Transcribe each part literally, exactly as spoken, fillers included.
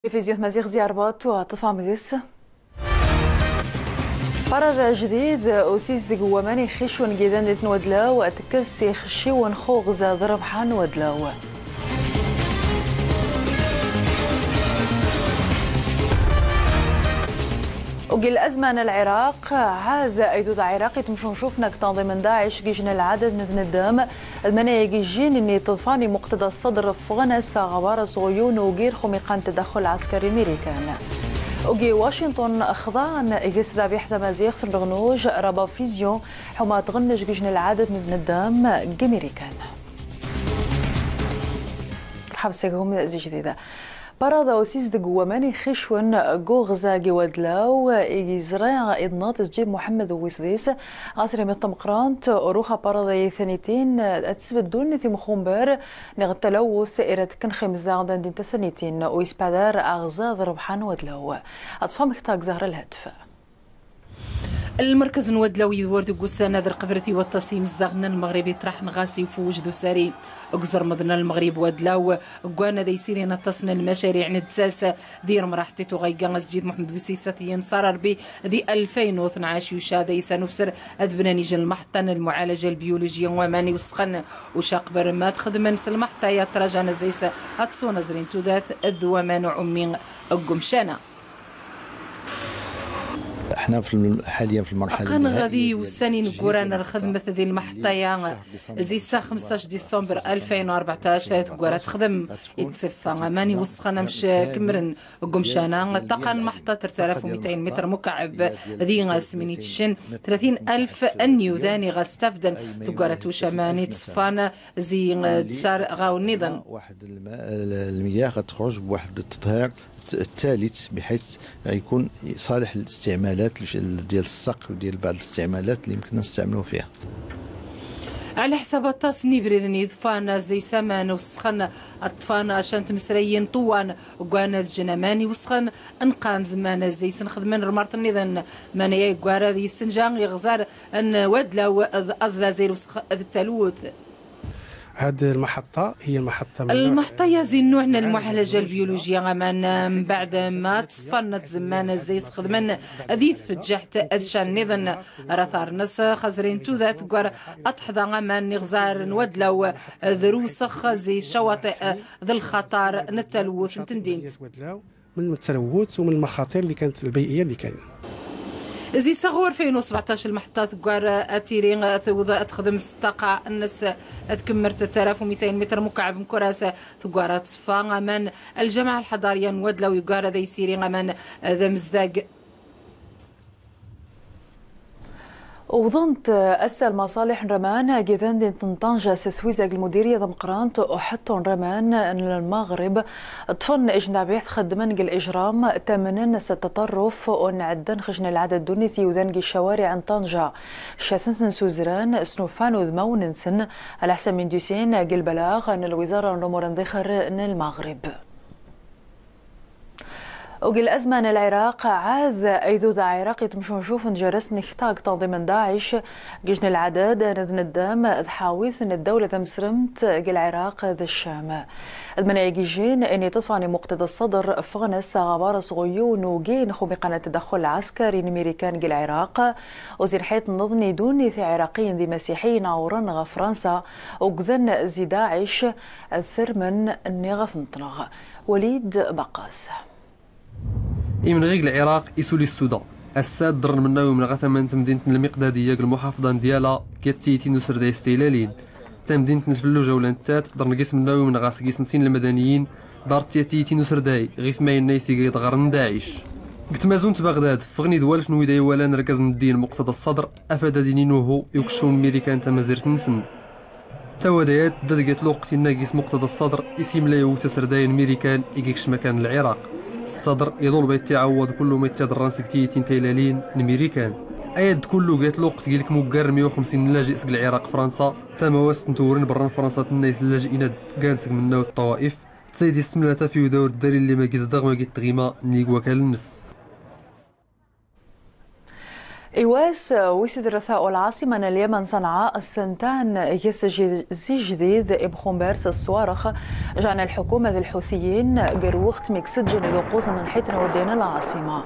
تلفزيون تمازيغت ذي أرباط وطفا مقس. Paraḍa ajdid usizdeg n waman ixicwen g-idan di tnwadla-w, ad tekkes ixciwen xuɣza d rebḥa n wadla-w. Ugi lazma n Lɛiraq, ɛad aydud aɛiraqi itmcuncufn g tanḍim n Daɛic g ijn lɛadad n tneddamt. Lmanaya ijin nni ṭṭfan i Muqtada Ṣṣadr ffɣn-as ɣ ɣabar s ɣuyun ugir xum iqqan tadaxxul ɛaskari n Mirikan. Ugi Wacinṭun xḍan ig-s dabiḥ tamaziɣt n rɣnuj raba fizyon ḥuma tɣnnj g ijn lɛadad n tneddamt g Mirikan. Mrḥab seg-hum zi jdida. Paraḍa usizdeg n waman ixicwen g uɣza g wadla-w i izra iḍnat Sǧid Muḥemmed Uwisḍis ɣas rimiṭ tmeqrant, uruxa paraḍa i tanitin ad sbeddun timxumber niɣ talawt ira tekkenx imezdaɣ n tanitin u ispadar aɣza d rebḥa n wadla-w. Aṭfam kta g Zahra Lhatf. Lmerkez n wadla-w yid-wer deg ussan-a d rqebret i waṭas imezdaɣen n Lmeɣrib iṭraḥen ɣas ifewwej d usari. Deg uzermeḍ n Lmeɣrib wadla-w gwan ad aysirin aṭas n lmacariɛ n ddsa-s di rmraḥ tiṭ uɣayga Sǧid Muḥemmed Uwisḍis ad t-inṣer Rebbi di alfayn u tnac, uca ad aysan ufser ad bnan ijn lmeḥṭa n lmuɛalaja lbiyulujiya n waman iwesxen, uca aqbel ma ad xedmen s lmeḥṭa-ya ṭrajan zay-s ad ṣun aẓri n tudert d waman uɛummi g umcan-a. احنا في الم-، حاليًا في المرحلة النهائية ديال التجهيز ونبدأ في شهر ديسمبر. Qqan ɣa di wussan inegguraren ar xedmet di lmeḥṭa-ya. Zi ssa xemsac diṣember alfayn u rbeɛṭac teggar ad texdem. Ittseffa aman iwesxen amec kemmren g umcan-a. Ṭṭaqa n lmeḥṭa tret alaf u mitayn mitr mukɛeb di asmi n itccen, tlatin alf n iwdan i ɣas ttafden. Teggar ad twec aman ittṣeffan zi ddsa ɣer unniḍen. واحد الم-، المياه غتخرج بواحد التطهير الثالث، بحيث يكون صالح للاستعمالات ديال السقي وديال بعض الاستعمالات اللي يمكننا نستعملوه فيها. Ɛla ḥsab aṭas n ibriden iḍfan zay-s aman iwesxen, ad ṭṭfan aca n tmesrayin ṭṭuwan, gwan ad ǧǧen aman iwesxen, nqan zman zay-s nxedmen rmarṭ nniḍen, manaya iggar ad yessenǧa iɣẓar n wadla-w d aẓlazay n lwesx d talwut. هاد المحطة هي محطة من نوع، lmeḥṭa-ya zi nnuɛ n lmuɛalaja lbiyulujiya, aman mbeɛd ma ttṣeffan tzemman zay-s xedmen di tfeǧǧaḥt d ccan nniḍen. Ara tarnes xazrin tudert teggar ad teḥḍa aman n iɣẓar n wadla-w d rewsex zi ccawaṭiɛ d lxaṭar n talwut n temdint. من التلوث ومن المخاطر اللي كانت البيئية اللي كاينة. Zi ssa ɣur alfayn u sbeɛṭac lmeḥṭa teggar ad tili tewweḍ ad texdem s ṭṭaqa-nnes, ad tkemmel tret alaf u mitayn mitr mukɛeb mkuras, teggar ad tṣeffa aman. Lǧamaɛa lḥaḍariya n wadla-w iggar ad aysiri aman d amezdag. Wwḍent ass-a lmaṣaliḥ n rraman g-idan di tnṭanja s twiza g lmudirya tameqqrant uḥeṭṭu n rraman n Lmeɣreb. Ṭṭfen ijnabiḥ xeddmen g liǧram, tamnen s ttaṭarruf u nɛeddan xejn lɛadad ddunit iwdan g ccawariɛ n Ṭanja. Caten-ten s uzran, snufan udmawen-nsen, ɛla ḥsab n indusin g lbalaɣ n lwiẓara n lumur n dixer n Lmeɣreb. Ugi lazma n Lɛiraq, ɛad aydud aɛiraqi itmeccuncuf n jar-as nktag tanḍim n Daɛic, g ijn lɛadad n tneddamt d tḥawit n ddawla tamesremt g Lɛiraq d Ccam. D manaya ijin ini ṭṭfan i Muqtada Ṣṣadr ffɣen-as ɣabar s ɣuyun ugin xum iqqan tadaxxul lɛaskari n Mirikan g Lɛiraq, u zi lḥiṭ nniḍen idun i tiɛiraqiyin d imasiḥiyin awren ɣer Fransa, ugden zi Daɛic, ad sermen nniɣ ad ten-ṭṭneɣ. Walid Baqas. Imenɣi g Lɛiraq isuli ssuda. Ass-a ḍerren mennaw imneɣ ɣa tama n temdint n Lmiqdadiya g lmuḥafḍa n Dyala, gat tiyti n usrday s taylalin. Tamdint n Lfelluja u la nettat, ḍerren gis mennaw imneɣ ɣa seg-s sin lmadaniyin, ḍarret tiyti n usrday, ɣif ma yenna isig i ḍeɣren n Daɛic. G tmazunt Baɣdad, ffɣen idwalef n wid ay iwalan argaz n ddin Muqtada Ṣṣadr, afad ad inin uhu i ukeččum n Mirikan tamazirt-nsen. Tawadayat, da deg at lweqt inna gis Muqtada Ṣṣadr, is imla iwwet asrday n Mirikan i gikc makan n Lɛiraq. Ṣṣadr iḍulb ad ittiɛawwaḍ kullu ma ittiḍerran seg tiyti n taylalin n Mirikan. Ayad kullu gis at lweqt gilk muggar meyya u xemsin n lajiɛ seg Lɛiraq Fransa, tamawast n tewwrin berra n Fransa tenna is lajiɛ inad gan seg mennaw d Ṭṭawaif, tsayd is temla taf i udawr d dalil li ma gis daɣ ma gis tɣima n ig wakal-nnes. Iwas, wis d-rata o lɛaṣima n Lyaman Ṣanɛa, s-ntan gis zi jdid imxumbar s-ṣṣwarx, jɛan lḥukuma d lḥutiyin, gr wuxt mi ksdjen iduqquẓn n ḥitn n wddin n lɛaṣima.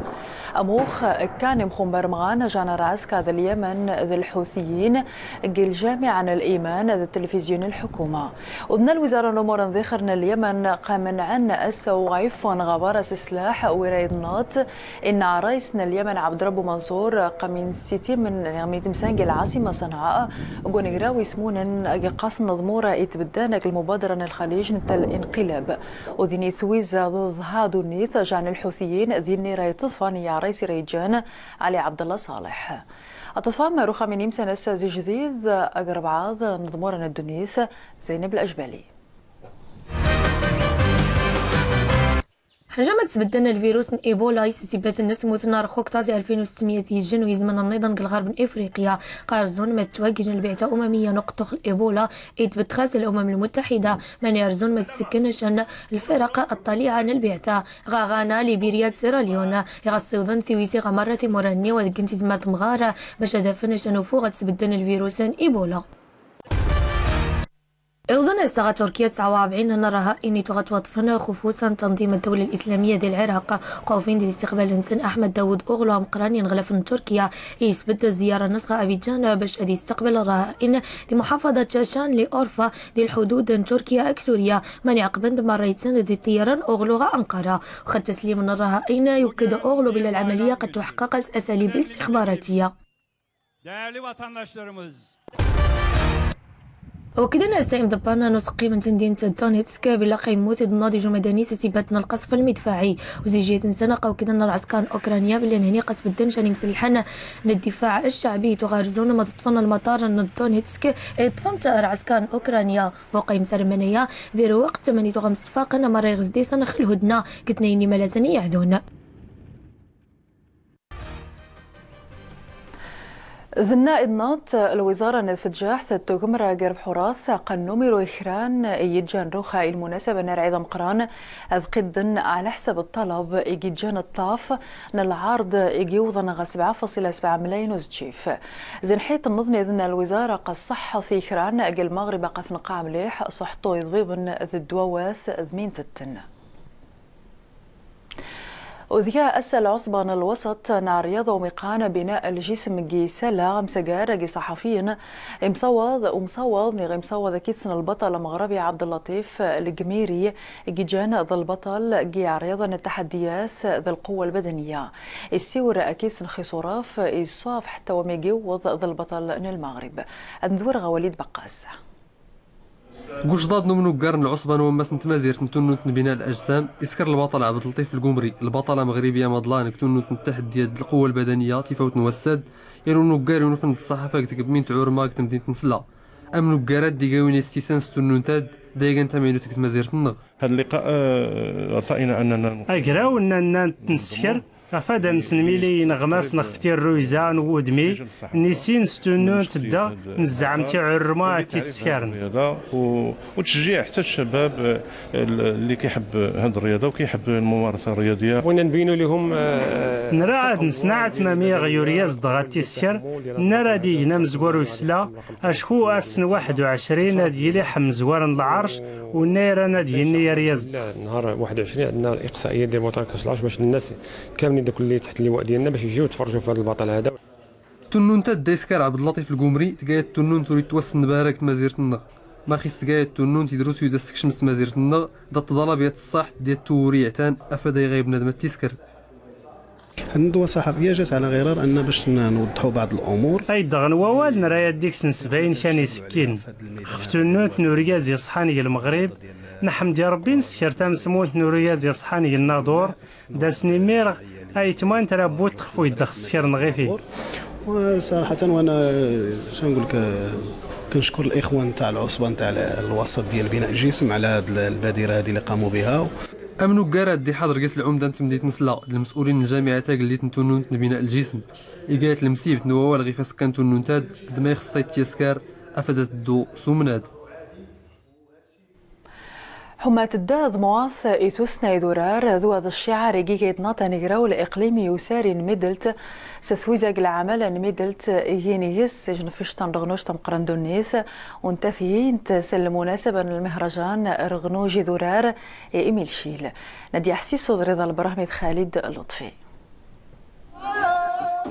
Amux, kkan imxumbar mɣan jɛan rɛaskar d Lyaman d lḥutiyin, g ljamiɛ n Liman d tilfizyun n lḥukuma. Udna lwiẓara n lumur n dixr n Lyaman qa mnɛn asaw ɣa iffɣn ɣa barra s-slaḥ, wi ra iḍnat, Inna ṛayis n Lyaman Ɛebd Ṛebbu Manṣur, qa min sitimn, ɣa min timsan g lɛaṣima Ṣanɛa, gun graw ismunen, agi qqasn ḍmura itbddan ag lmubadra n lxaliǧ n tal-inqilab. Udni twiza ḍḍha dunnit, jɛan lḥutiyin, dinni ra itḍfan i ṛayis i ra iǧan, Ɛli Ɛebdalla Ṣaleḥ. Atḍfam ruxa min imsan ass zi jdid, ag rbɛaḍ n ḍmura n ddunit, Zeynab Lajbali. Ḥǧa ma t-sbedden lvirus n Ebola, is-sibbat-nnes mutn ɣur-s xukṭa zi alfin u settmya tijen u izmn nniḍen g lɣerb n Ifriqya. Qa rzun ma tettwaggej lbiɛta umamya n uqṭuḥ n Ebola, itbet ɣas Lumam Lmuttaḥida, mani rzun ma tessken ccan lfiraq ṭṭaliɛa n lbiɛta. Ɣa Ɣana, Libirya d Siralyon, iɣ ssiwḍen tiwisi ɣa marra timura-nni, wa deggen tizmar temɣar, bac ad afn ccan ufuɣ ad sbedden lvirus n Ebola. Iwḍen ass-a ɣa Turkiya tesɛa u rebɛin n rrahain i tuɣa twaṭṭfen xuf usan n Tanḍim Ddawla Lislamya di Lɛiraq, qawfin di listiqbal-nsen Aḥmed Dawud Uɣlu ameqqran i ineɣlafen n Turkiya, isbedd zzyara-nnes ɣa Abidjan bac ad isteqbal rrahain di muḥafaḍa n Cacan li Urfa di lḥudud n Turkiya ak Surya, mani ɛeqben-d marra itsend di ṭṭiyara n Uɣlu ɣa Anqara. Uxa d taslim n rrahain, yukked Uɣlu belli lɛamaliya qad tuḥqeq s asalib istixbaratiya. Değerli vatandaşlarımız. Ukdn ass-a imḍebban n useqqim n temdint Donetsk belli qa immut iḍnad ijumada-nni s-sibbat n lqasf lmidfaɛi. U zi jiyat n ssana qa ukdn rɛaskar n Ukranya belli nhni qa sbedden ccan imsellḥen n ddifaɛ ccɛbi, tuɣa rzun ma ṭṭfen lmaṭar n Donetsk, iṭṭfen-t rɛaskar n Ukranya. Buqa imsarmen aya di lweqt mani tuɣa msttfaqen marra iɣ zdisn x lhudna g tnayin imalasn iɛdun. Dnna iḍnat lwiẓara n tfeǧǧaḥt d tugemra gar bḥurat, qa numiru ikran i iǧǧan ruxa i lmunasaba n rɛid ameqqran, ad qidden ɛla ḥsab ṭṭalab i iǧǧan ṭṭaf n lɛarḍ i iwḍen ɣa sebɛa fasila sebɛa mlayen u zǧif. Zi nḥiṭ n uḍnid n lwiẓara qa ṣṣaḥt ikran g lmaɣrib qa tnqaɛ mliḥ, ṣuḥṭu iḍbiben d ddwawat d min tetten. Udga ass lɛuṣba n lwasaṭ n rryaḍa u miqan bina ljism gi sala, amsagar gi ṣaḥafiyen, imṣawaḍ, umṣawaḍ niɣ imṣawaḍ akit n lbaṭal ameɣrbi Ɛebdellaṭif Lgmiri, gi ǧan d lbaṭal gi rryaḍa n ttaḥaddiyat d lquwwa lbadaniya. Issiwr akit n Xiṣuraf, iṣṣaf ḥetta wa mi giwweḍ d lbaṭal n lmaɣrib. Ad ndwir ɣa Walid Baqqas. G ucḍaḍ n umnuggar n lɛuṣba n wammas n tmazirt n tunnunt n bina lajsam, isker lbaṭal Ɛebdellaṭif Lgumri, lbaṭal ameɣribi amaḍlan g tunnunt n ttaḥaddiyat d lquwwa lbadaniya, tifawt n wass-ad, yan unuggar iwunfen d ṣṣaḥafa g tgemmi n tɛurma g temdint n Sla. Amnuggar-ad d igawin istisan s tunnunt-ad, d aygan tamaynut g tmazirt-nneɣ. هذا اللقاء، آه، رأينا أننا Agraw nna nna nsker, Afad ad nsnmili ineɣmas nɣef tirruyza n wudmi, n isin s tunnunt da, nzɛem tiɛurma ad t-id-skaren. الرياضة و-، وتشجيع حتى الشباب، آه، ال-، اللي كيحب هاد الرياضة وكيحب الممارسة الرياضية. بغينا نبينوا لهم، آه، Nra ad nsnaɛtmam iɣ yur yaẓ-d ɣa tisker, nna ra d-igen amezwaru g sla, acku ass n waḥed u ɛecrin ad yili ḥemzwar n lɛerc, u nna iran ad yenni ar yaẓ-d. نهار واحد وعشرين عندنا إقصائية ديال بطولة كأس العرش باش الناس كاملين دوك اللي تحت اللواء ديالنا باش يجيو يتفرجوا في هذا البطل هذا. Tunnunt-ad da isker Ɛebdellaṭif Lgumri, tga yat tunnunt ur itwassen nbarak tmazirt-nneɣ. Max is tga yat tunnunt idrus yud as-tekcem s tmazirt-nneɣ, da tḍalab yat ṣṣaḥt d yat tuwuri iɛtan, afad ayɣa i bnadem ad t-isker. هذه الندوة الصحفية جات على غرار أن باش ن-، نوضحوا بعض الأمور. Ay ddɣen wawal nra ad d-ikksen sebɛin kan isekkin. Xef tunnunt n uryaz iṣḥan g Lmeɣrib, Nḥemdi Ṛebbi, nsker tamesmunt n uryaz iṣḥan g Lnaḍur, da s-nimmireɣ aytman tṛabut xef uyddex ssker nɣifi. وصراحة وأنا، شنو نقول لك، كنشكر الإخوان تاع العصبة نتاع الوسط ديال بناء الجسم على هاد البادرة هادي اللي قاموا بها. Amnuggar-ad d-iḥaḍer gis lɛumda n temdint n Sla, d lmes'ulin n ljamiɛa tagellit n tunnunt n Bina Ljism, iga yat lmsibt n wawal ɣif askan n tunnunt-ad, d ma ixṣṣa i tyaskar, afad ad teddu s umnad. Ḥuma tedda ḍ-mwaḍt i tussna idurar, d wa d-ccɛar i gigayt n-aɣ-tanagraw l-iqlimi usari n-middelt, s twiza g-lɛamal n-middelt, i gin gis ijnfict n-rɣnuj tamqrant n-dunnit, u nta tgint s lmunasaba n-lmihrajan rɣnuj idurar i Imilcil. Nadya Ḥsisu d Riḍa Lbrahmi d Xalid Luṭfi.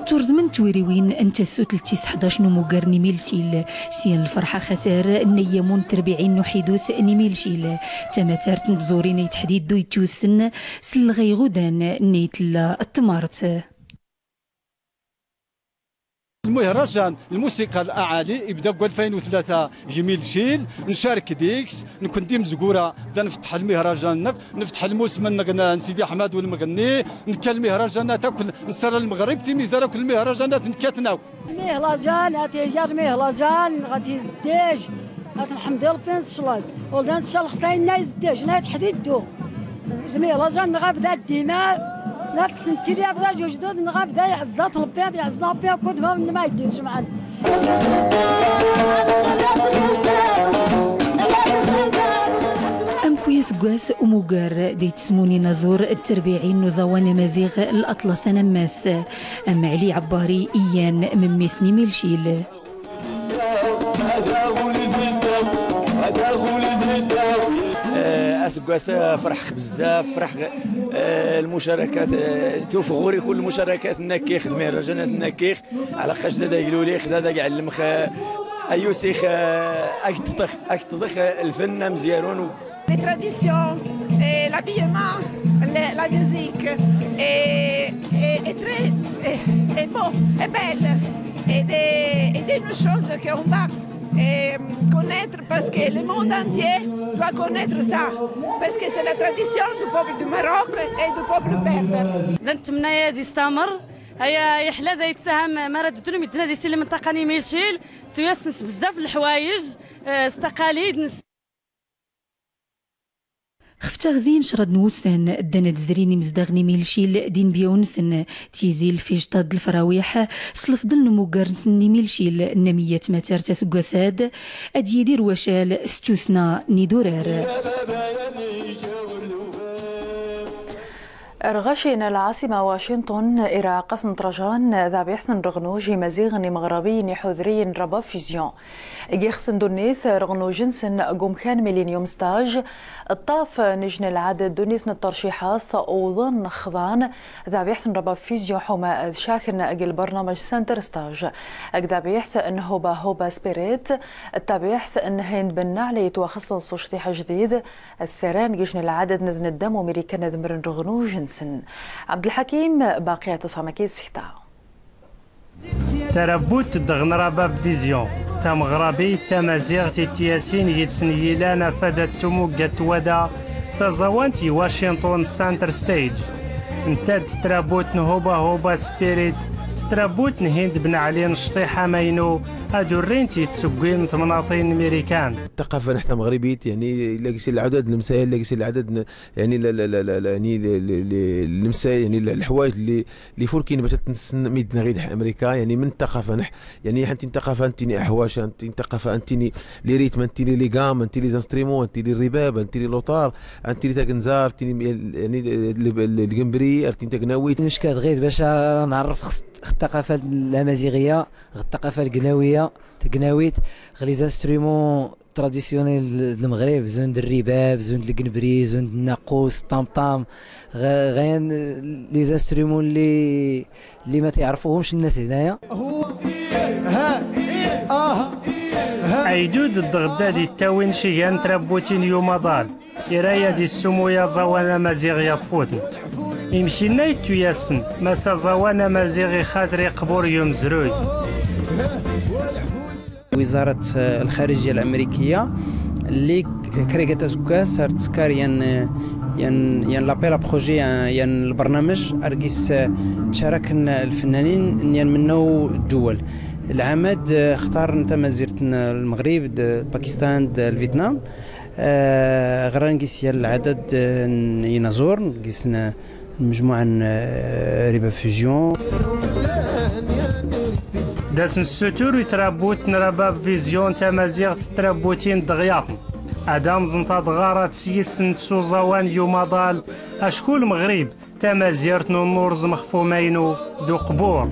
Turẓm n-twiriwin n-tassut l-tis ḥdac n-umugar n-Imilcil, s yan lfrḥ axatar n-ayyamun terbiɛin n-uḥidut n-Imilcil, tamatart n-tẓurin i tḥdid d-uyt-usen s lɣa iɣudan n-ayt tella ttmart. المهرجان الموسيقى الأعالي يبدا ب ألفين وثلاثة جميل شيل، نشارك ديكس، نكون ديم زقورة، دا نفتح المهرجان نغ-، نفتح الموسم نغ-، ن-، سيدي أحمد والمغني، نكا المهرجانات كل نصر المغرب، تيمي زارا كل المهرجانات نكاتنا. المهرجان، هاتي هي المهرجان، غادي يزديج، هات الحمد لله بين شلاص، ولدان شال خصاين نايز ديج، نايت حديد دو. جميع لازم نغاب ذا الدماء، لا تكسن تيريا بدا جوج دود نغاب ذا يعزات البيض، يعزا البيض كود ما من ما يدير جمعا. Amkuy aseggas umugar da ittsmun inaẓur d-terbiɛin n-uẓawan amaziɣ l-aṭlas anammas, amɛli ɛebbari iyan memmi-s n-Imilcil. Eh, aseggas-a ferḥeɣ bzaf, ferḥeɣ, eh, lmucarakat, eh, tufeɣ ɣur-i kull lmucarakat n-akk-ix, lmihrajanat n-akk-ix, ɛlaqac da, da gluliɣ, da, da gɛellmeɣ, eh, ayyus-ix, eh, agṭṭeḍ-ix, agṭṭeḍ-ix, eh, lfenn amzyaru. Les traditions, et l'habillement, le-, la musique, et, et, et très, et, et beau, et belle, et des, et des choses qu'on va, euh, connaître parce que le monde entier doit connaître ça, parce que c'est la tradition du peuple du Maroc et du peuple berbère. Da ntemna ad istamer, aya iḥla da ittsaham mara d-ddun medden ad isillen lmenṭaqa n Imilcil, tuyas-nnes bzaf n leḥwayej, eh, s taqalid-nnes. Xef taɣzi n ccrad n wussan, ddan ad zrin imezdaɣ n Imilcil d inebyawen-nsen, tizi, lfijṭa d lefrawiḥ, s lefḍel n umugar-nsen n Imilcil, n amiyya tmatart aseggas-ad, ad yidir wacal s tussna n idurar. Rɣaci n lɛaṣima Wacinṭun, iraɛqas n ṭrajan, dabiɛt n rɣnuj imaziɣen imeɣrabiyen iḥudriyen Raba Fusion. Gixs n dunnit, rɣnuj-nsen g umkan Millennium Stage, ṭṭaf n ijnel ɛadad dunnit n ṭṭerciḥat, uwḍen xḍan, dabiɛt n Raba Fusion ḥuma ad cakn g lbarnamaj Center Stage. G dabiɛt n Hoba Hoba Spirit, dabiɛt n Hind Ben Ali itwaxṣṣen s ucṭiḥ ajdid, ssarran g ijnel ɛadad n d neddam u Mirikan ad mren rɣnuj-nsen. Ɛebdelḥakim Baqi ad tafham akid s kta. Tarabut dɣ n Raba Vision, tameɣrabit tamaziɣt i tyasin gid-sen yilan afad ad tumuggad twada taẓawant i Washington Center Stage. Nta d tetrabut n Hoba Hoba Spirit, tetrabut n Hind Ben Ali n cṭiḥ amaynu, ad urrint i tsugwin n temnaḍin n Mirikan. الثقافة نحن مغربية، يعني، لا قيس العدد نمسايا، لا قيس العدد ن-، يعني، لا، لا، يعني، ل-، ل-، ل-، نمسايا، يعني، ل-، الحوايج اللي، اللي فوركين باش تنسن ميدنا غير أمريكا، يعني، من الثقافة نح-، يعني، حنتي الثقافة، أنتيني أحواش، أنتي الثقافة، أنتيني لي ريتم، أنتيني لي غام، أنتي لي زانسترومون، أنتي لي ريباب، أنتي لي لوطار، أنتي لي تاك نزار، أنتيني ال-، يعني، ال-، ال-، القنبري، أنتي تاك ناويت. مش كاد غير باش نعرف خص-، الثقافة الأمازيغية، الثقافة القناوية، تقناويت، غ لي زانسترومون تراديسيونيل د المغرب، زون د الرباب، زون د القنبري، زون د الناقوس، الطمطام، غ-، غير لي زانسترومون اللي، اللي ما تيعرفوهمش الناس هنايا. Aydud d-ɣedda di ttawin cigan trabutin yumaḍal, ira-yad issumu yaẓawan amaziɣ yaṭfuten. Imkinna ittu yassen, mas aẓawan amaziɣ ixader iqbur yumezruy. وزارة الخارجية الأمريكية اللي كريغة تزكاس صارت تسكار ين، ين، ين لابيل بروجي، ين البرنامج أرقيس تشارك الفنانين ين منو الدول. العمد اختار نتا مزيرة المغرب، د-، باكستان، د-، الفيتنام. آه، غران قيس يا العدد، آه، ينازور، قيس ن-، مجموعة ن-، آه، ربا فيزيون. Dasn ssutur i trabut n Raba Vision tamaziɣt d trabutin dɣ yaḍn. ad-amẓen tadɣarat s-yis-sent s uẓawan i umaḍal, acku lmeɣrib, tamazirt n unurẓem ɣef umaynu d uqbur.